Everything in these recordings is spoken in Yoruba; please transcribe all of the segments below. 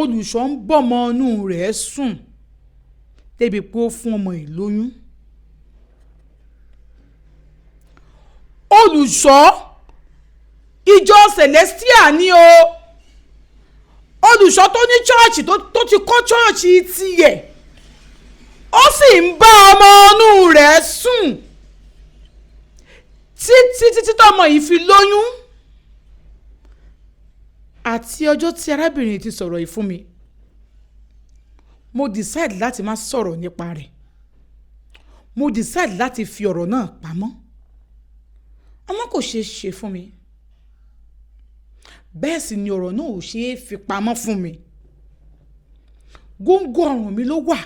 Olùṣọ́ ń bọ́mọ inú rẹ̀ sùn débi pé ó fún ọmọ yìí lóyún. Olùṣọ́ ìjọ Celestial ni o. Olùṣọ́ tó ní chọ́ọ̀chì tó ti kọ́ chọ́ọ̀chì tiẹ̀, ó sì ń bá ọmọ inú rẹ̀ sùn títí títí tọmọ yìí fi lóyún. Àti ọjọ́ tí arábìnrin ti sọ̀rọ̀ yìí fún mi, mo decide láti má sọ̀rọ̀ nípa rẹ̀. Mo decide láti fi ọ̀rọ̀ náà pamọ́, àmọ́ kò ṣeé ṣe fún mi. Bẹ́ẹ̀ sì ni ọ̀rọ̀ náà ò ṣe é fi pamọ́ fún mi. Góńgó ọrùn mi ló wà.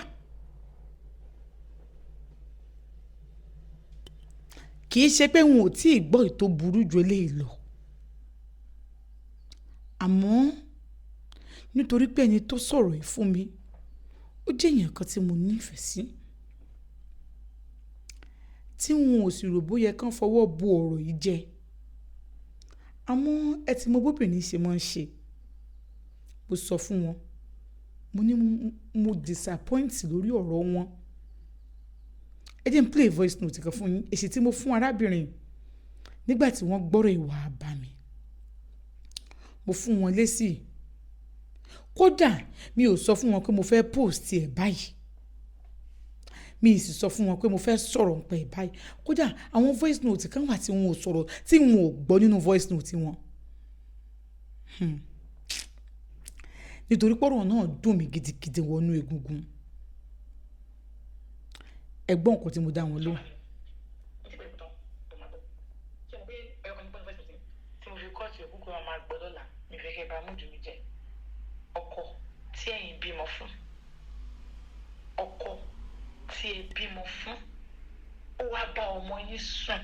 Kì í ṣe pé n ò tí ì gbọ́ èyí tó burú ju eléyìí lọ. Àmọ́ nítorí pé ẹni tó sọ̀rọ̀ yìí fún mi, ó jẹ́ èèyàn kan tí mo nífẹ̀ẹ́ sí, tí n ò sì rò bóyá kán fọwọ́ bo ọ̀rọ̀ yìí jẹ. Àmọ́ ẹ ti mọ bóbìnrin ṣe máa ń ṣe. Mo sọ fún wọn, mo ní mo disappoint lórí ọ̀rọ̀ wọn. Ẹ jẹ́ n play voice note kan fún yín, èsì tí mo fún arábìnrin nígbà tí wọ́n gbọ́rọ̀ ìwà bá mi. Mo fún wọn lésì. Kódà mi ò sọ fún wọn pé mo fẹ́ post ẹ̀ báyìí. Mi sì sọ fún wọn pé mo fẹ́ sọ̀rọ̀ nípa ẹ̀ báyìí. Kódà àwọn voice note kan wà tí wọn ò sọ̀rọ̀, tí wọn ò gbọ́ nínú voice note wọn. Nítorí pé ọ̀rọ̀ náà dùn mí gidigidi wọnú egungun. Ẹ gbọ́ nǹkan tí mo dá wọn lóhùn. Ọkọ tí ẹ̀yin bímọ fún, ọkọ tí ẹ bímọ fún, ó wá bá ọmọ yín sùn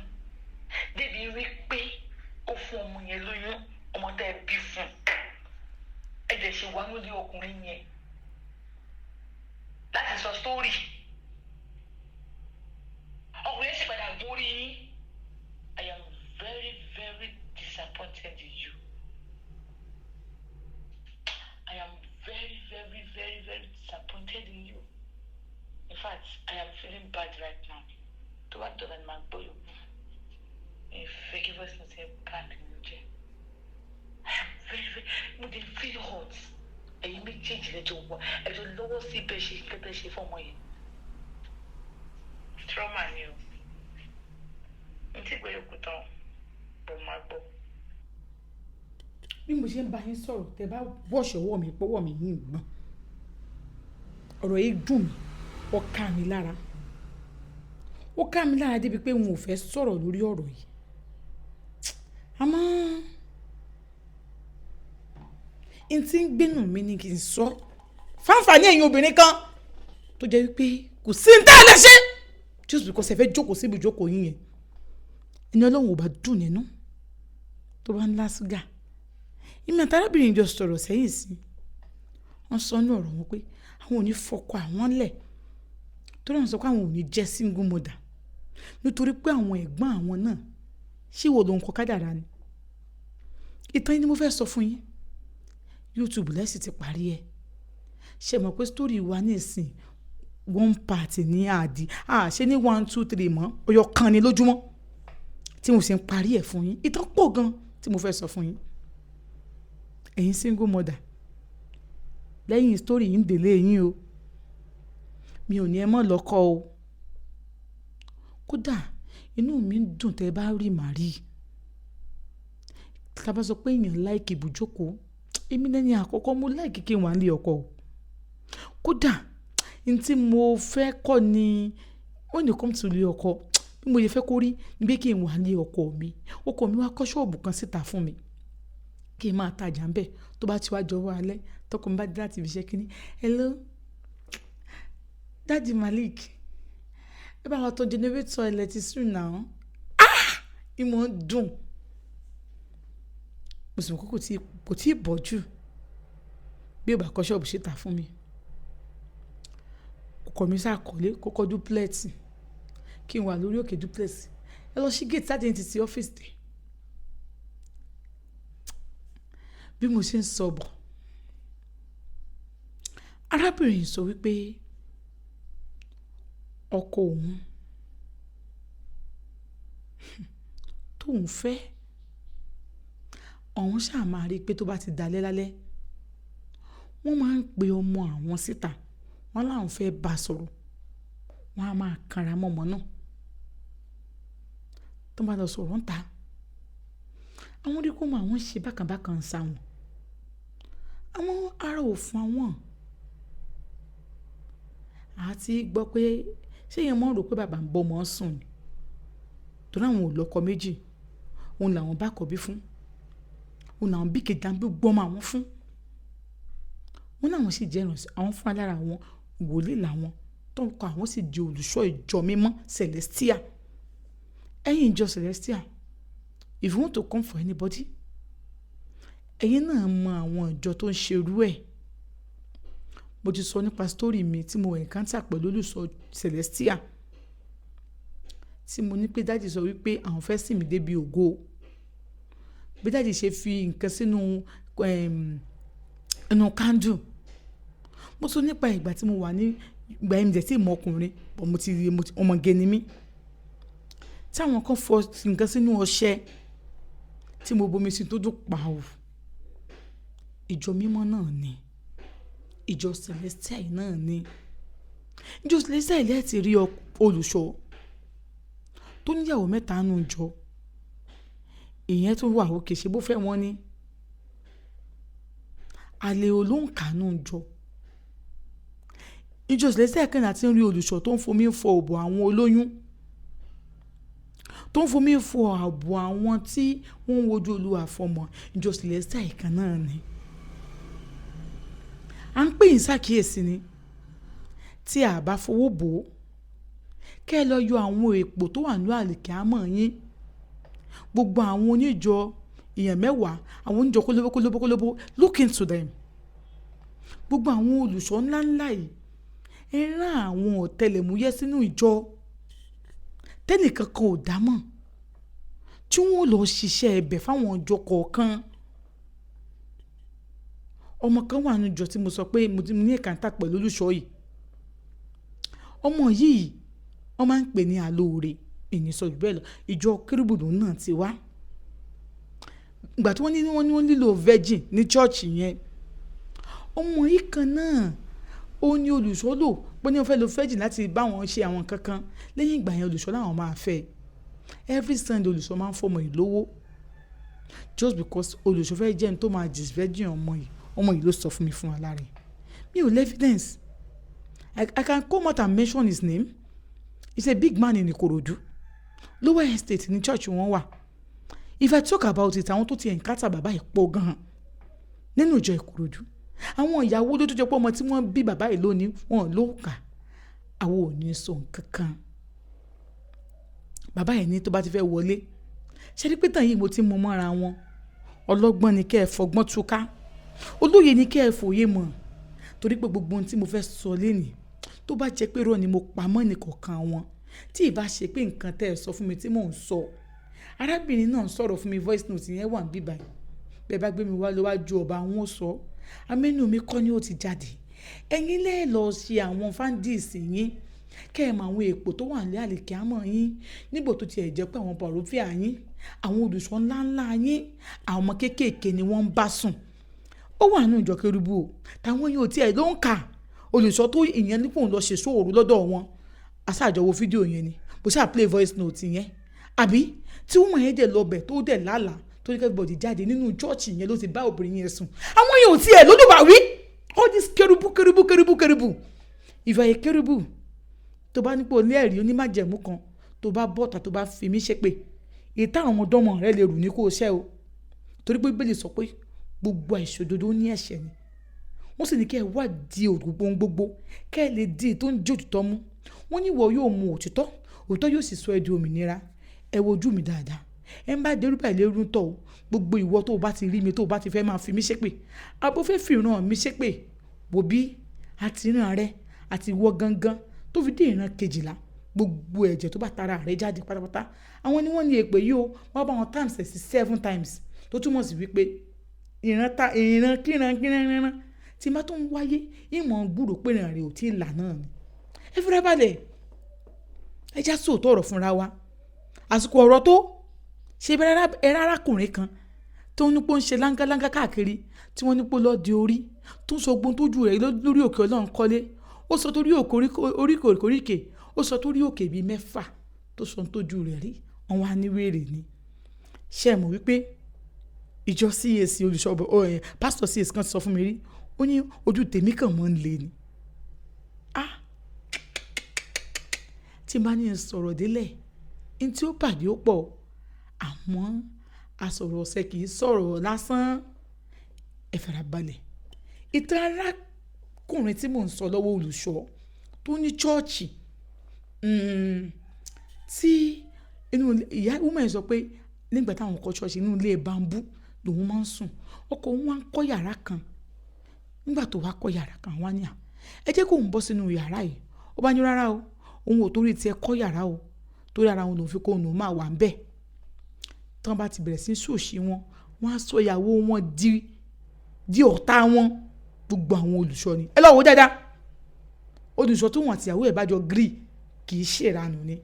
débi wípé ó fún ọmọ yẹn lóyún, ọmọ tẹ́ ẹ bí fún. Ẹ dẹ̀ ṣe wá lórí ọkùnrin yẹn láti sọ sítórì. Ọkùnrin yẹn sì padà gorí yín. I am very very disappointed in you. I am very very very very disappointed in you. In fact, I am feeling bad right now. Tó bá dọ̀la ni màá gbọ́ yòókù. Mi ò fẹ́ kí voice note yẹn bá mi nínú jẹ́. I am very very, mo dey feel hot. Ẹ̀yin méjèèjì lẹ́jọ́ wá, ẹjọ́ lọ́wọ́ sí bẹ́ẹ̀ ṣe kẹ́tẹ́ ṣe fọ́mọ yẹn. Trauma ni o. N tí gbé yòókù tán, bò máa gbọ́. Bí mo ṣe ń bá yín sọ̀rọ̀, tẹ bá wọ̀ṣọ̀ ọwọ́ mi, pọ́wọ́ mi yín gbọ̀n. Ọ̀rọ̀ yìí dùn mí, ó ká mi lára. Ó ká mi lára débi pé n ò fẹ́ sọ̀rọ̀ lórí ọ̀rọ̀ yìí. Àmọ́ n tí ń gbénú mi ni kí n sọ. Fáǹfààní ẹ̀yin obìnrin kan tó jẹ́ wípé kò sí ní tá a lè ṣe just because ẹ fẹ́ jókòó síbi ìjókòó yín yẹn. Ẹni Ọlọ́run ò bá dùn nínú tó bá ń lá ṣúgà. Èmi àti arábìnrin jọ sọ̀rọ̀ sẹ́yìn sí. Wọ́n sọ ní ọ̀rọ̀ wọn pé àwọn ò ní fọkọ àwọn lẹ̀. Torí wọ́n sọ pé àwọn ò ní jẹ́ single mother. Nítorí pé àwọn ẹ̀gbọ́n àwọn náà ṣé ìwọ ló ń kọ kádàrá ni. Ìtàn yìí ni mo fẹ́ sọ fún yín. YouTube lẹ́sìn ti parí ẹ. Ṣé ẹ mọ̀ pé story wa ní ìsìn one part ní àdí. A ṣe ní 1 2 3 mọ́, ọyọ kan ni lójúmọ́ tí mo sì ń parí ẹ̀ fún yín. Ìtàn pọ̀ gan tí mo fẹ́ sọ fún yín. Ẹ̀yin single mother, lẹ́yìn story yìí ń délé yín o. Mi ò ní ẹ mọ́ lọ́kọ o. Kódà inú mi ń dùn tẹ bá rí màrí. Tí a bá sọ pé èèyàn like ibùjókòó, èmi lẹ́ni àkọ́kọ́ mo like kí n wà nílé ọkọ o. Kódà n tí mo fẹ́ kọ́ ni when it comes to ilé ọkọ, bí mo ṣe fẹ́ kó rí ni pé kí n wà nílé ọkọ mi. Ọkọ mi wá kọ́ ṣọ́ọ̀bù kan síta fún mi kí n máa tajà ńbẹ̀. Tó bá ti wá jọwọ́ alẹ́, tọkọ mi bá dé láti ibi iṣẹ́ kíní. Hello, Daddy Malik, ẹ bá wa tan generator ilẹ̀ ti sùn now. Ah! Ìmọ̀ ń dùn. Mo sì mọ̀ pé kò tíì bọ̀ jù bí ó bá kọ́ ṣọ́ọ̀bù síta fún mi. Ọkọ mi sá kọ́lé, kó kọ́ duplex, kí n wà lórí òkè duplex. Ẹ lọ sí gate láti ti ọ́fíìsì dé. Bí mo ṣe ń sọ bọ̀, Arábìnrin sọ wípé ọkọ òun tóun fẹ́, òun ṣáà máa rí i pé tó bá ti dalẹ́ lálẹ́, wọ́n máa ń pe ọmọ àwọn síta, wọ́n láwọn fẹ́ bá a sọ̀rọ̀, wọ́n á máa kanra mọ́ ọmọ náà. Tó bá lọ sọ̀rọ̀ ń ta, àwọn rí kó mọ àwọn ṣe bákan bákan ń sá wọn. Àwọn ará ò fún àwọn. A ti gbọ́ pé ṣé èèyàn mọ̀ rò pé bàbá ń bọ́ ọmọ sùn ni? Torí àwọn ò lọ́kọ méjì, òun làwọn bá kọ̀bí fún, òun làwọn bí kejì àwọn bí gbọ́mọ àwọn fún. Wọ́n náà wọ́n sì jẹ́ ìránṣẹ́, àwọn fún alára àwọn wòlíì làwọn tó ń kọ àwọn sì di olùṣọ́ ìjọ mímọ́ Celestial. Ẹ̀yin ìjọ Celestial, if you want to come for anybody, ẹ̀yin náà mọ àwọn ìjọ tó ń ṣerú ẹ̀. Mo ti sọ nípa story mi tí mo encounter pẹ̀lú olùṣọ́ Celestial, tí mo ní pé daddy sọ wípé àwọn fẹ́ sìn mí débi ògo. Bí daddy ṣe fi nǹkan sínú inú candle. Mo sọ nípa ìgbà tí mo wà ní ìgbà yẹn mi dẹ̀ tí mọ ọkùnrin, but mo ti rí, ọmọge ni mí. Tí àwọn kan fọ nǹkan sínú ọṣẹ tí mo bomi sí tó dùn pàù. Ìjọ mímọ́ náà ni. Ìjọ Celestial náà ni. Ìjọ Celestial lẹ ti rí olùṣọ́ tó ní ìyàwó mẹ́ta nínú ìjọ. Ìyẹn tún wà okay, ṣe bó fẹ́ wọn ni. Àlè olóǹkà nínú ìjọ. Ìjọ Celestial kan náà tí ń rí olùṣọ́ tó ń fomi fọ òbò àwọn olóyún, tó ń fomi fọ àbò àwọn tí wọ́n ń wojú Olúwa fọmọ. Ìjọ Celestial kan náà ni. À ń pè yín sákìyèsí ni. Tí a bá fowó bò ó, kí ẹ lọ yọ àwọn èpò tó wà nínú àlìkámọ̀ yín. Gbogbo àwọn oníjọ èèyàn mẹ́wàá, àwọn oníjọ kólóbó kólóbó kólóbó, look into them. Gbogbo àwọn olùṣọ́ ńlá ńlá yìí, ẹ rán àwọn ọ̀tẹlẹ̀múyẹ́ sínú ìjọ tẹ́nì kankan ò dá mọ̀, tí wọ́n ó lọ ṣiṣẹ́ ẹbẹ̀ fáwọn ìjọ kọ̀ọ̀kan. Ọmọ kan wà nínú ìjọ tí mo sọ pé mo ti ní encounter pẹ̀lú olùṣọ́ yìí. Ọmọ yìí wọ́n máa ń pè ní alóore, èmi sọ jù bẹ́ẹ̀ lọ. Ìjọ Kérúbù lòun náà ti wá. Ìgbà tí wọ́n ní wọ́n nílò virgin ní church yẹn, ọmọ yìí kan náà ó ní olùṣọ́ lò pé ní wọ́n fẹ́ lo virgin láti bá wọn ṣe àwọn nǹkan kan. Lẹ́yìn ìgbà yẹn olùṣọ́ làwọn máa fẹ́. Every Sunday olùṣọ́ máa ń fún ọmọ yìí lówó just because olùṣọ́ fẹ́ jẹ́ ẹni tó máa disvirgin ọmọ yìí. Ọmọ yìí ló sọ fún mi fún alára ẹ̀. Mi ò ní evidence. I can come out and mention his name. He's a big man in Ikorodu. Lower Estate ní church wọn wà. If I talk about it, àwọn tó ti encounter bàbá yìí pọ̀ gan-an nínú ìjọ Ìkòròdú. Àwọn ìyàwó ló tó jẹ́ pé ọmọ tí wọ́n bí bàbá yìí lónìí wọn ló kà. Àwọn ò ní sọ nǹkan kan. Bàbá yìí ní tó bá ti fẹ́ wọlé. Ṣé rí pé tàn yìí mo ti mú mọ́ra wọn. Ọlọ́gbọ́n ni kẹ́ ẹ fọgbọ́n túká. Olóye ni kẹ́ ẹ fòye mọ̀. Torí pé gbogbo ohun tí mo fẹ́ sọ lénìí, tó bá jẹ́ pé irọ́ ni mo pa mọ́ ẹnì kọ̀ọ̀kan wọn, tí ì bá ṣe pé nǹkan tẹ́ ẹ sọ fún mi tí mò ń sọ. Arábìnrin náà ń sọ̀rọ̀ fún mi, voice note yẹn wà níbí báyìí. Bí ẹ bá gbé mi wá lọ́wájú ọba, wọn ó sọ. Àmọ́ mi kọ́ ni ó ti jáde. Ẹ̀yin lẹ lọ ṣe àwọn findings yín. Kẹ́ ẹ mọ àwọn èpò tó wà ní àlìkámọ̀ yín. Nígbà tó ti ẹ̀ jẹ́ pé àwọn pàrófíà yín, àwọn olùṣọ́ ńlá ńlá yín, àwọn ọmọ kéékèèké ni wọ́n ń bá sùn. Ó wà nínú ìjọ Kérúbù o. Táwọn yìí ò tí ẹ̀ ló ń kà. Olùṣọ́ tó ìyẹn ní kó ń lọ ṣe sóòru lọ́dọ̀ wọn. A ṣáà jọ wo fídíò yẹn ni. Mo ṣáà play voice note yẹn. Àbí tí woman yẹn dẹ̀ lọ bẹ̀ tó dẹ̀ lálàá tó ní kí everybody jáde nínú church yẹn ló ti bá obìnrin yẹn sùn. Àwọn yìí ò tí ẹ̀ lólùbáwí. All this kérúbù kérúbù kérúbù kérúbù. If you are a kérúbù, tó bá ní pé o ní ẹ̀rí onímájẹ̀mú kan, tó bá bọ́ta tó bá fi mí ṣépè, ìta àwọn ọmọdọ́mọ rẹ lè rù ní kó o ṣẹ́ o. Torí pé Bíbélì sọ pé gbogbo àìṣòdodo ní ẹ̀ṣẹ̀ ni. Wọ́n sì ní kí ẹ wádìí ohun gbogbo, kí ẹ lè di èyí tó ń jẹ́ òtítọ́ mú. Wọ́n ní ìwọ yóò mú òtítọ́, òtítọ́ yóò sì sọ ẹ́ di òmìnira. Ẹ wo ojú mi dáadáa. Ẹ ń bá dẹ́rù báyìí lérú tọ̀ o. Gbogbo ìwọ tó bá ti rí mi tó bá ti fẹ́ máa fi mí ṣépè, àbí o fẹ́ fi ìran mi ṣépè, wò bí àti ìran rẹ àti ìwọ gangan tó fi dé ìran kejìlá. Gbogbo ẹ̀jẹ̀ tó bá tara rẹ jáde pátápátá. Àwọn ni wọ́n ní èpè yìí o. Wọ́n bá wọn times ẹ̀ sí seven times. Tó túmọ̀ sí wípé ìran ta ìran kíran kíran kíran Tí n bá tún wáyé, ìmọ̀ gbúrò pé ìran rẹ̀ ò tí ì là náà ni. Ẹ fara balẹ̀, ẹ já sóòótọ́ ọ̀rọ̀ fúnra wa. Àsìkò ọ̀rọ̀ tó ṣe bí ẹ̀rọ arákùnrin kan tó ń ní pé ó ń ṣe láńgáláńgá káàkiri, tí wọ́n ní pé ó lọ́ọ́ di orí, tó ń sọ ogun tójú rẹ̀ lórí òkè Ọlọ́run kọ́lé. Ó sọ torí òkè oríkè oríkè, ó sọ torí òkè bíi mẹ́fà tó sọ tójú rẹ̀ rí. Wọ́n wá ní wèrè ni. Ṣé ẹ mọ̀ wípé ìjọ CAC olùṣọ́, pásítọ̀ CAC kan ti sọ fún mi rí, ó ní ojú tèmi kàn mọ́ ń le ni. Ah! Tí n bá ní sọ̀rọ̀ délẹ̀, n tí ó bàjẹ́ ó pọ̀, àmọ́ asọ̀rọ̀ ọ̀sẹ̀ kì í sọ̀rọ̀ lásán. Ẹ fara balẹ̀. Ìtàn arákùnrin tí mò ń sọ lọ́wọ́, olùṣọ́ tó ní church, tí inú ìyá woman yẹn sọ pé nígbà táwọn kọ́ church, inú ilé bamboo lòun máa ń sùn. Ọkọ òun wá ń kọ́ yàrá kan. Nígbà tó wá kọ́ yàrá kan, wá ní à, ẹ jẹ́ kó òun bọ́ sínú yàrá yìí. Ó bá ní rárá o, òun ò torí tiẹ̀ kọ́ yàrá o, torí ara òun lòun fi kó òun máa wà ńbẹ̀. Tí wọ́n bá ti bẹ̀rẹ̀ sí ní ṣòṣì wọn, wọ́n á sọ ìyàwó wọn di ọ̀tá wọn. Gbogbo àwọn olùṣọ́ ni. Ẹ lọ wo dáadáa. Olùṣọ́ tó wọn àti ìyàwó ẹ̀ bá jọ gree kì í ṣèrànù ni.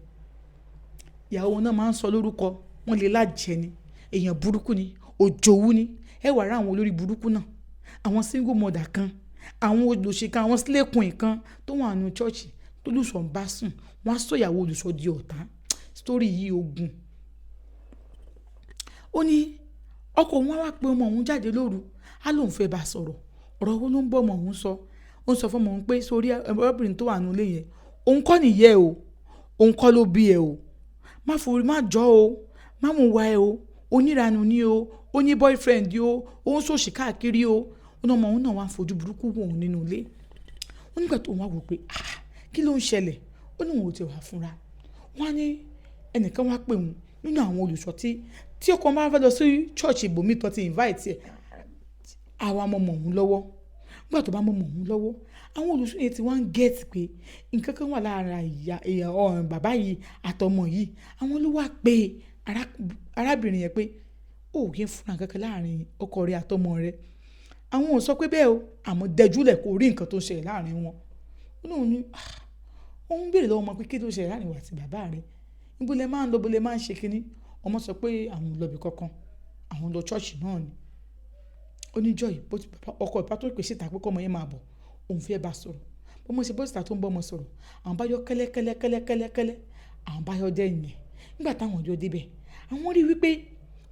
Ìyàwó wọn náà máa ń sọ lórúkọ, wọ́n lè lájẹ ni, èèyàn burúkú ni, òjòwú ni. Ẹ wà rá àwọn olórí burúkú náà, àwọn single mother kan, àwọn olùṣe kan, àwọn slay queen kan tó wà nínú church tó olùṣọ́ ń bá sùn, wọ́n á sọ ìyàwó olùṣọ́ di ọ̀tá. Story yìí ogun. Ó ní ọkọ òun wá pé ọmọ òun jáde lóru, á lóun fẹ́ bá sọ̀rọ̀. Ọ̀rọ̀ wo ló ń bọ́ ọmọ òun sọ? Ó ń sọ fún ọmọ òun pé sórí ọmọbìnrin tó wà nínú ilé yẹn, òun kọ́ nìyẹ́ o, òun kọ́ ló bí ẹ o. Má forí, má jọ́ o, má mú wa ẹ o, oníranù ni o, ó ní boyfriend o, ó ń ṣòṣì káàkiri o. Ó ní ọmọ òun náà wá ń fojú burúkú wò òun nínú ilé. Ó nígbà tó wá wò pé, ah, kí ló ń ṣẹlẹ̀? Ó ní òun ò tí wá fúnra. Wọ́n á ní ẹnìkan wá pè òun nínú àwọn olùṣọ́ tí ọkọ máa ń fẹ́ lọ sí church ibòmí tó ti invite ẹ̀, àwa mọ ọmọ òun lọ́wọ́. Nígbà tó bá mọ ọmọ òun lọ́wọ́, àwọn olùṣọ́ yẹn ti wá ń get pé nǹkan kan wà lára ìyá, ìyá, bàbá yìí àtọmọ yìí. Àwọn ló wá pé arábìnrin yẹn pé ó kì í fúnra nǹkan kan láàrin ọkọ rẹ̀ àtọmọ rẹ̀. Àwọn ò sọ pé bẹ́ẹ̀ o, àmọ́ dẹjúlẹ̀ kò rí nǹkan tó ń ṣẹlẹ̀ láàrin wọn. Ó ní òun ní, ah, òun béèrè lọ́wọ́ ọmọ pé kí ló ṣẹlẹ̀ láàrin ìwọ àti bàbá rẹ? Níbo lẹ máa ń lọ, bó lẹ máa ń ṣe kíní? Ọmọ sọ pé àwọn ò lọ ibi kankan, àwọn lọ church náà ni. Ó ní joy, bó ti bàbá ọkọ ìbá tó pè síta pé kí ọmọ yẹn máa bọ̀, òun fẹ́ bá sọ̀rọ̀. Bí ọmọ ṣe bọ́ síta tó ń bọ́ ọmọ sọ̀rọ̀, àwọn bá yọ kẹ́lẹ́ kẹ́lẹ́ kẹ́lẹ́ kẹ́lẹ́ kẹ́lẹ́, àwọn bá yọ dé ẹ̀yìn ẹ̀. Nígbà táwọn jọ dé ibẹ̀, àwọn rí wípé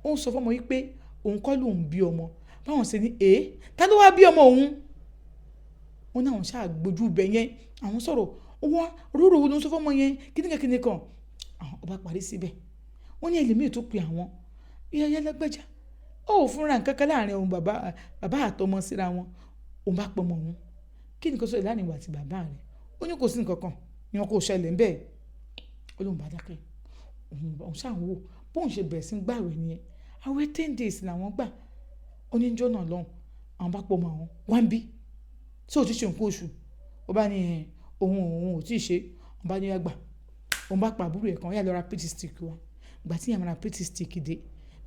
ó ń sọ fún ọmọ wípé òun kọ́ ló ń bí ọmọ. Báwọn ṣe ní, "Èé, ta ló wá bí ọmọ òun?" Wọ́n ní àwọn ṣáà gbójú ibẹ̀ yẹn, àwọn sọ̀rọ̀. Ó wá, rúru wo ló ń sọ fún ọmọ yẹn? Kíníkan kíníkan. Àwọn ọba parí síbẹ̀. Wọ́n ní ẹlòmíì tó pe àwọn. Ìyá ìyá lágbájá. Ó ò fúnra nǹkan kan láàrin òun bàbá, bàbá àtọmọ síra wọn. Òun bá pe ọmọ òun. Kí ni kó ṣẹlẹ̀ láàrin ìwọ àti bàbá rẹ? Ó ní kò sí nǹkan kan, ìyẹn kò ṣẹlẹ̀ ńbẹ̀. Ó lóun bá dákẹ́. Òun ṣáà ń wò. Bóun ṣe bẹ̀rẹ̀ sí ní gbààwẹ̀ nìyẹn. Àwẹ̀ 10 days làwọn gbà. Ó ní ọjọ́ náà lọ́hùn. Àwọn bá pe ọmọ àwọn, wá ń bí. Ṣé o ti ṣe nǹkan oṣù? Ó bá ní ẹ̀, òun, òun ò tí ì ṣe. Òun bá ní ó yá gbà. Òun bá pa àbúrò ẹ̀ kan, ó yá lọ ra PT stick wá. Ìgbà tí ìyẹn máa ra PT stick dé,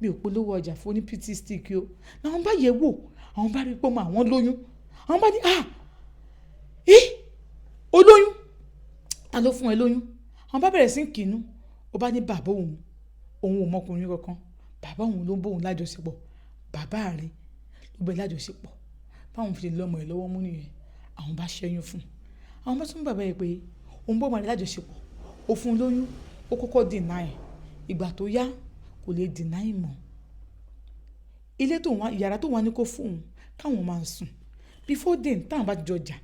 mi ò polówó ọjà fún ní PT stick o. Làwọn bá yẹ̀ wò, àwọn bá rí pé ọmọ àwọn lóyún. Àwọn bá ní, ah, eh, o lóyún? Ta ló fún ẹ lóyún? Àwọn bá bẹ̀rẹ̀ sí ń kínú. Ó bá ní bàbá òun, òun ò mọ ọkùnrin kankan. Bàbá òun ló ń bá òun lájọṣepọ̀. Bàbá rẹ̀ ló bá ẹ lájọṣepọ̀. Báwọn fi lè lọ́mọ ẹ̀ lọ́wọ́ mú nìyẹn. Àwọn bá ṣẹ́yún fún un. Àwọn bá tún bàbá yẹn pé òun bá ọmọ rẹ̀ lájọṣepọ̀. Ó fún un lóyún, ó kọ́kọ́ deny. Ìgbà tó yá, kò lè deny mọ́. Ilé tó wà, yàrá tó wà ní kó fún òun káwọn máa sùn. Before then, tí àwọn bá ti jọ jà,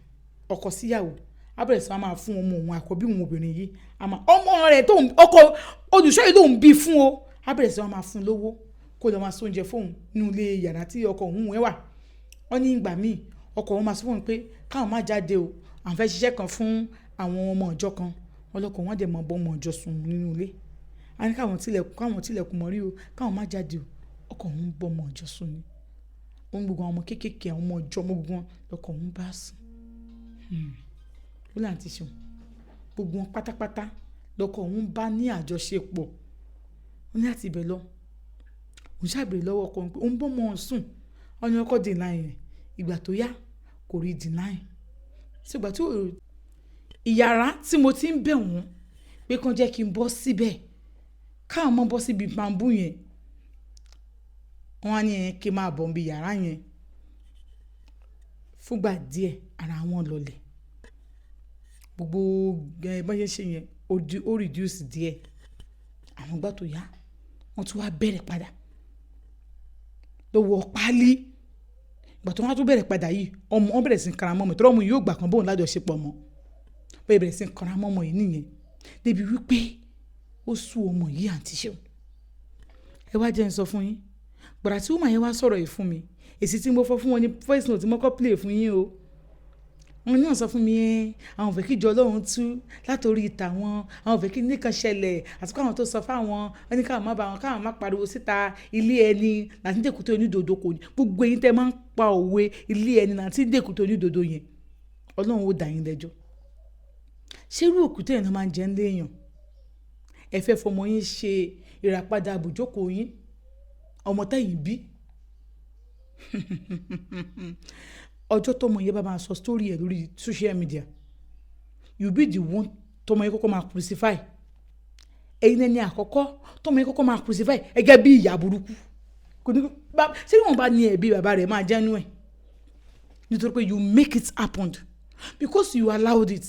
ọkọ sí ìyàwó, á bẹ̀rẹ̀ sí máa fún ọmọ òun àkọ́bí òun obìnrin yìí. Àmọ́ ọmọ rẹ̀ tó ń, ọkọ olùṣọ́ yìí ló ń bí fún o. Á bẹ̀rẹ̀ sí máa fún un lówó kó lọ máa ṣe oúnjẹ fún òun nínú ilé yàrá tí ọkọ òun wà. Wọ́n ní ìgbà míì, ọkọ wọn máa sọ fún òun pé káwọn má jáde o, àwọn fẹ́ ṣiṣẹ́ kan fún àwọn ọmọ ìjọ kan. Wọ́n lọ́kọ wọn dẹ̀ mọ̀ bọ́ ọmọ ìjọ sùn nínú ilé. A ní káwọn tilẹ̀kùn, káwọn tilẹ̀kùn mọ́rí o, káwọn má jáde o. Ọkọ òun ń bọ́ ọmọ ìjọ sùn ni. Wọ́n gbogbo àwọn ọmọ kéékèèké, àwọn ọmọ ìjọ, gbogbo wọn lọkọ òun bá sùn. Ó láǹtí ṣeun. Gbogbo wọn pátápátá lọkọ òun bá ní àjọṣepọ̀. Ó ní láti ibẹ̀ lọ. Òun ṣàbẹ̀rẹ̀ lọ́wọ́ ọkọ òun pé òun bọ́ ọmọ òun sùn. Wọ́n ní ọkọ deny rẹ̀. Ìgbà tó yá, Kò rí deny. Ṣùgbọ́n tí ìyàrá tí mo ti ń bẹ̀ wọ́n pé kán jẹ́ kí n bọ́ síbẹ̀, káwọn mọ́ bọ́ síbi bamboo yẹn, wọ́n á ní ẹ kí n máa bọ̀ níbi yàrá yẹn. Fúngbà díẹ̀, ara wọn lọlẹ̀, gbogbo ẹ bọ́n ṣe ń ṣe yẹn, ó reduce díẹ̀. Àwọn ìgbà tó yá, wọ́n tún wá bẹ̀rẹ̀ padà lọ́wọ́ páálí. Ìgbà tó wọ́n tún bẹ̀rẹ̀ padà yìí, ọmọ wọn bẹ̀rẹ̀ sí ní kanra mọ́ ọmọ, torí ọmọ yìí yóò gbà kan bóun lájọṣepọ̀ mọ́. Bẹ́ẹ̀ bẹ̀rẹ̀ sí ní kanra mọ́ ọmọ yìí nìyẹn, débi wípé ó sú ọmọ yìí. Àǹtí Ṣeun, ẹ wá jẹ́ n sọ fún yín, gbàrà tí woman yẹn wá sọ̀rọ̀ yìí fún mi, èsì tí mo fọ fún wọn ní voice note tí mo kọ́ play fún yín o. Wọn náà sọ fún mi, ẹ àwọn ò fẹ́ kí ìjọ Ọlọ́run tú látòrí ìta wọn, àwọn ò fẹ́ kí nìkan ṣẹlẹ̀, àti pé àwọn tó sọ fáwọn wọn ní káwọn má bá wọn, káwọn má pariwo síta. Ilé ẹni láti dèkúté onídòdó kò ní. Gbogbo eyín tẹ́ máa ń pa òwe ilé ẹni láti dèkúté onídòdó yẹn, Ọlọ́run ó dá yín lẹ́jọ́. Ṣé irú òkúté yẹn náà máa ń jẹ́ ń léèyàn? Ẹ fẹ́ fọmọ yín ṣe ìràpadà àbùjókòó yín, ọmọ tẹ́yìn bí. Ọjọ́ tọmọ yẹn bá máa sọ story ẹ̀ lórí social media, you be the one tọmọ yẹn kọ́kọ́ máa crucify. Ẹ̀yin ẹni àkọ́kọ́ tọmọ yẹn kọ́kọ́ máa crucify ẹgẹ́ bí ìyá burúkú. Kò ní bá ṣé wọn bá ní ẹ̀bí bàbá rẹ̀ máa jẹ́nu ẹ̀, nítorí pé you make it happen, because you allowed it,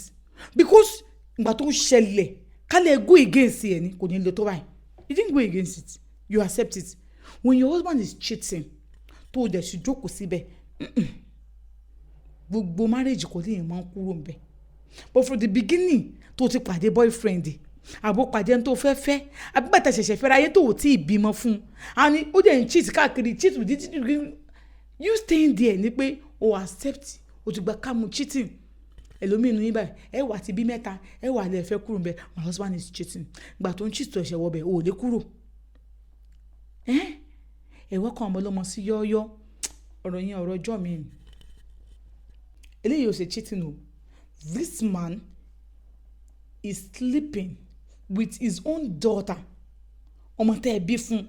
because ìgbà tó ń ṣẹlẹ̀, kálẹ̀ go against ẹ̀ ni, kò ní lè tó báyìí. You didn't go against it, you accept it. When your husband is cheating, tó o dẹ̀ sì jókòó síbẹ̀, gbogbo marriage kò lè máa ń kúrò níbẹ̀. But from the beginning tó ti pàdé boyfriend, àbò pàdé ẹni tó fẹ́ fẹ́, àbí bàtà ṣẹ̀ṣẹ̀ fẹ́ra ayé tó ò tí ì bímọ fún un, and ó dẹ̀ ń cheat káàkiri, cheat with it, you staying there ni pé o accept, o ti gba kámú cheating. Ẹlòmíì nínú yín báyìí, ẹ wà ti bí mẹ́ta, ẹ wà lẹ fẹ́ kúrò níbẹ̀. My husband is cheating. Gbà tó ń cheat, tó ẹ̀ṣẹ̀ wọ bẹ̀, o ò lè kúrò. Ẹ ẹ wọ́n kàn ọmọ ọlọ́mọ sí yọ́ọ́yọ́. Ọ̀rọ̀ yẹn, ọ̀rọ̀ ọjọ́ mi ni. Eléyìí ò ṣe cheating o. This man is sleeping with his own daughter, ọmọ tẹ́ ẹ bí fún,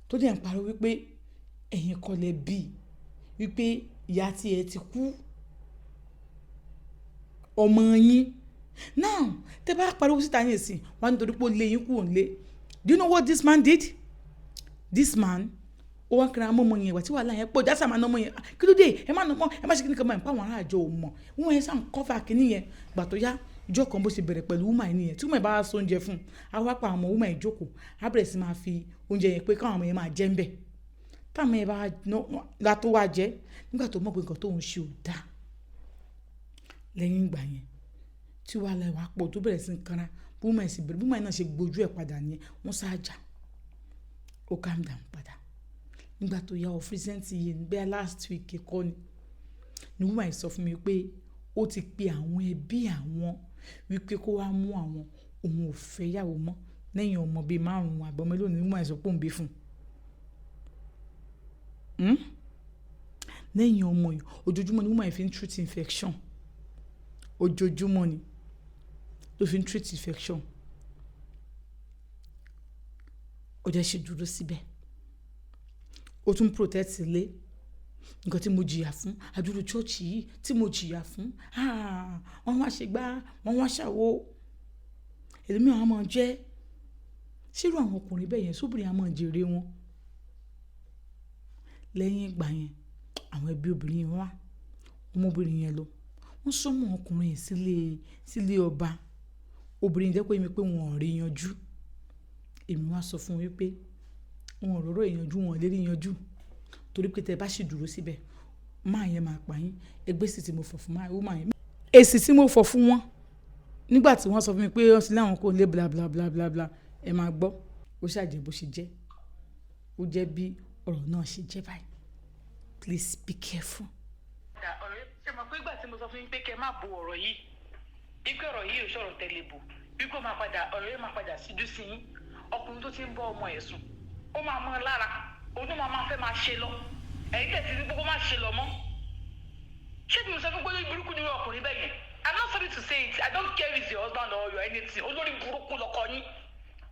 tó dẹ̀ ń pariwo wípé ẹ̀yin kọ́ lẹ bí, wípé ìyá tí ẹ ti kú, ọmọ yín. Now, tẹ́ bá pariwo síta yín sí wọn, nítorí pé ó lé yín kúrò nílé. Do you know what this man did? This man, ó wá kíra mọ́mọ́ yẹn wá tí wàhálà yẹn pọ̀ jásà máa ná ọmọ yẹn. Kí ló dé? Ẹ má ná ọmọ, ẹ má ṣe kíní kan máa ń pa àwọn ará àjọ ò mọ̀ wọ́n yẹn sàn cover kíní yẹn. Gbà tó yá, ìjọ kan, bó ṣe bẹ̀rẹ̀ pẹ̀lú woman yẹn nìyẹn. Tí woman bá sọ oúnjẹ fún un, á wá pa àwọn ọmọ woman yẹn jókòó, á bẹ̀rẹ̀ sí máa fi oúnjẹ yẹn pé káwọn ọmọ yẹn máa jẹ ń bẹ̀. Táwọn ọmọ yẹn bá látó wá jẹ, nígbà tó mọ̀ pé nǹkan tóun ṣe ò dáa, lẹ́yìn ìgbà yẹn tí wàhálà wà pọ̀, tó bẹ̀rẹ̀ sí ní kanra, bí woman yẹn sì bẹ̀rẹ̀, bí woman yẹn náà ṣe gbójú ẹ̀ padà nìyẹn. Wọ́n sá jà, ó calm down padà. Nígbà tó yá, of recent yìí, bẹ́ẹ̀ last week kọ́ ni woman yìí sọ fún mi pé ó ti pe àwọn ẹbí àwọn wípé kó wá mú àwọn, òun ò fẹ́ yàwó mọ́ lẹ́yìn ọmọ bíi márùn-ún àbí ọmọ mélòó ni woman yìí sọ pé òun bí fún un. Lẹ́yìn ọmọ yìí, ojoojúmọ́ ni woman yìí fi ń treat infection, ojoojúmọ́ ni ló fi ń treat infection. Ó jẹ́ ṣe dúró síbẹ̀, ó tún protect ilé. Nǹkan tí mo jìyà fún, àdúró church yìí tí mo jìyà fún, wọ́n wá ṣe gbá, wọ́n wá ṣàwo. Ẹlòmíràn á máa jẹ́ ṣírò àwọn ọkùnrin bẹ́ẹ̀ yẹn, sóbìnrin á máa jèrè wọn. Lẹ́yìn ìgbà yẹn, àwọn ẹbí obìnrin yẹn wá ọmọbìnrin yẹn lọ, wọ́n sọmọ ọkùnrin yẹn sílé ọba. Obìnrin jẹ́ pé mi pé wọn ò rí yanjú. Èmi wá sọ fún wípé wọn ò rọ́rọ́ ìyanjú, wọn ò lè rí yanjú, torí pé tẹ bá sì dúró síbẹ̀, máa yẹn máa pa yín. Ẹgbẹ́ sì tí mo fọ̀ fún máa woman yẹn, èsì tí mo fọ̀ fún wọn nígbà tí wọ́n sọ fún mi pé wọ́n ti láwọn kò lè bla bla bla bla bla, ẹ máa gbọ́. Ó ṣàjẹ́ bó ṣe jẹ́, ó jẹ́ bí ọ̀rọ̀ náà ṣe jẹ́ báyìí. Please be careful. Ọ̀rẹ́, ṣe mọ̀ pé ìgbà tí mo sọ fún yín pé kẹ́ ẹ má bo ọ̀rọ̀ yìí, wípé ọ̀rọ̀ yìí ò ṣọ̀rọ̀ tẹ́lẹ̀ bò, wípé ó máa padà, ọ̀rọ̀ yìí máa padà síjú sí yín. Ọkùnrin tó ti ń bọ́ ọmọ ẹ̀ sùn, ó máa mọ́ ọ lára, òun náà máa fẹ́ máa ṣe lọ. Ẹ̀yin tẹ̀ sí ní gbogbo máa ṣe lọ mọ́. Ṣé tí mo sọ fún pé olórí burúkú ni ọkùnrin bẹ́ẹ̀ yẹn? I'm not sorry to say it, I don't care if it's your husband or your anything. Olórí burúkú lọkọ yín,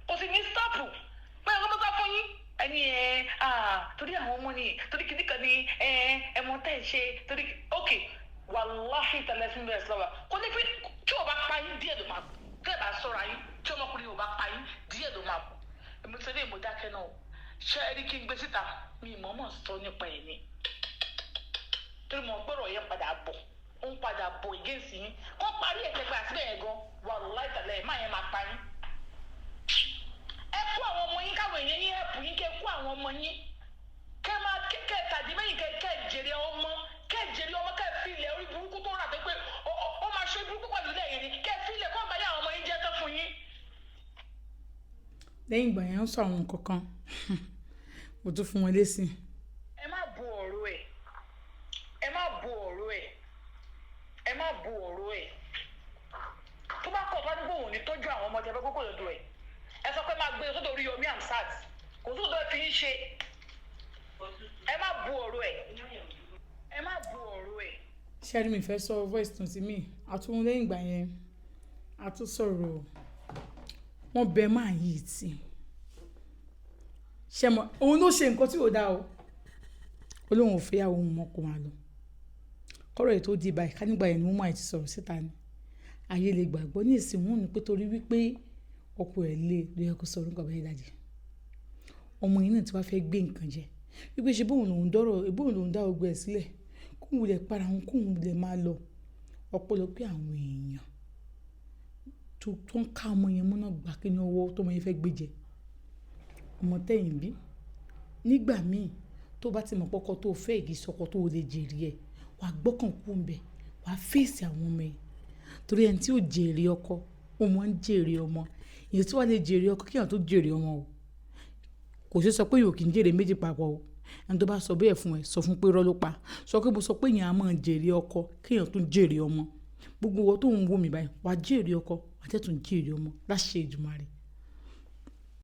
kò sì ní stop. Bẹ́ẹ̀ ló mọ́ sá fún yín. Ẹni ẹ torí àwọn ọmọ ni, torí kìnnìkan ni ẹ ẹ mọ tẹ́ ẹ ṣe torí. Ok, wàláhì tẹlẹ fún bẹ́ẹ̀ sọ́wọ́ kò ní fi tí o bá pa yín díẹ̀ ló máa kú. Tẹ́ ẹ bá sọ̀rọ̀ ayín, tí ọmọkùnrin ò bá pa yín díẹ̀ ló máa kú. Èmi ti lè mú dákẹ́ náà. Ṣé ẹ rí kí n gbé síta? Mi ì mọ̀ọ́mọ̀ sọ nípa ẹ̀ ni, torí mo gbọ́dọ̀ yẹn padà bọ̀, ó ń padà bọ̀ against yín. Kó parí ẹ̀ tẹ́gbẹ́ àti bẹ́ẹ̀ gan, wàláhì tẹ̀lé má yẹn máa pa yín. Ẹ kó àwọn ọmọ yín, káwọn èèyàn yín ẹ̀pù yín, kẹ́ kó àwọn ọmọ yín, kẹ́ máa kẹ́ tàdí mẹ́yìn, kẹ́ jèrè ọmọ, kẹ́ jèrè ọmọ, kẹ́ fi ilẹ̀ orí burúkú tó rà tó pé ó máa ṣe burúkú pẹ̀lú ilẹ̀ yẹn ni, kẹ́ fi ilẹ̀ kó bá yà àwọn ọmọ yín jẹ́ tán fún yín. Lẹ́yìn ìgbà yẹn, ń sọ àwọn nǹkan kan, mo tún fún wọn lésì. Ẹ má bo ọ̀rọ̀ ẹ̀, ẹ má bo ọ̀rọ̀ ẹ̀, ẹ má bo ọ̀rọ̀ ẹ̀. Tó bá kọ̀, tó bá ní kó òun ní tọ́jú àwọn ọmọ tẹ fẹ́ kókó lọ́dọ̀ ẹ̀, ẹ sọ pé máa gbé sódò Oríyọmí Hamzat, kò sódò ẹ fi ń ṣe. Ẹ má bo ọ̀rọ̀ ẹ̀, ẹ má bo ọ̀rọ̀ ẹ̀. Ṣẹ́rí, mi fẹ́ sọ voice tún sí mi àtún. Lẹ́yìn ìgbà yẹn, a tún sọ̀rọ̀, wọ́n bẹ máa yìí tì ṣe mọ òun ló ṣe nǹkan tí ò dáa o. Ó lóun ò fẹ́ yàwó òun mọ́, kó máa lọ. Kọ́rọ̀ yìí tó di báyìí, ká nígbà yẹn ni wọ́n máa ti sọ̀rọ̀ síta ni ayé lè gbàgbọ́. Ní ìsìn wọn ni pé torí wípé ọkọ ẹ̀ lé ló yẹ kó sọ̀rọ̀ nípa báyìí. Dájì ọmọ yìí náà tí wàá fẹ́ gbé nǹkan jẹ wípé ṣe bóun lòun dọ́rọ̀, bóun lòun dá ogun ẹ̀ sílẹ̀, kóun wulẹ̀ para òun, kóun wulẹ̀ máa lọ. Ọ̀pọ̀lọpọ̀ àwọn èèyàn tó ń ká ọmọ yẹn múná gbà kí ni ọwọ́ tọmọ yẹn fẹ́ gbé jẹ. Ọmọ tẹ̀yìn bí nígbà míì, tó bá ti mọ̀ pọ́kọ tó fẹ́ ìgì sọkọ tó lè jèrè ẹ̀, wàá gbọ́kàn kú ń bẹ̀, wàá fèsì àwọn ọmọ ẹ̀, torí ẹni tí ò jèrè ọkọ, ó máa ń jèrè ọmọ. Èyí tí wàá lè jèrè ọkọ kíyàn tó jèrè ọmọ o, kò sí sọ pé yóò kì í jèrè méjì papọ̀ o. Ẹni tó bá sọ bẹ́ẹ̀ fún ẹ, sọ fún pé irọ́ ló pa. Sọ pé mo sọ pé èèyàn á máa jèrè ọkọ kéèyàn tún jèrè ọmọ. Gbogbo ìwọ tó ń wò mí báyìí, wàá jèrè ọkọ, wàá tẹ̀ tún jèrè ọmọ láṣẹ Èdùmàrè.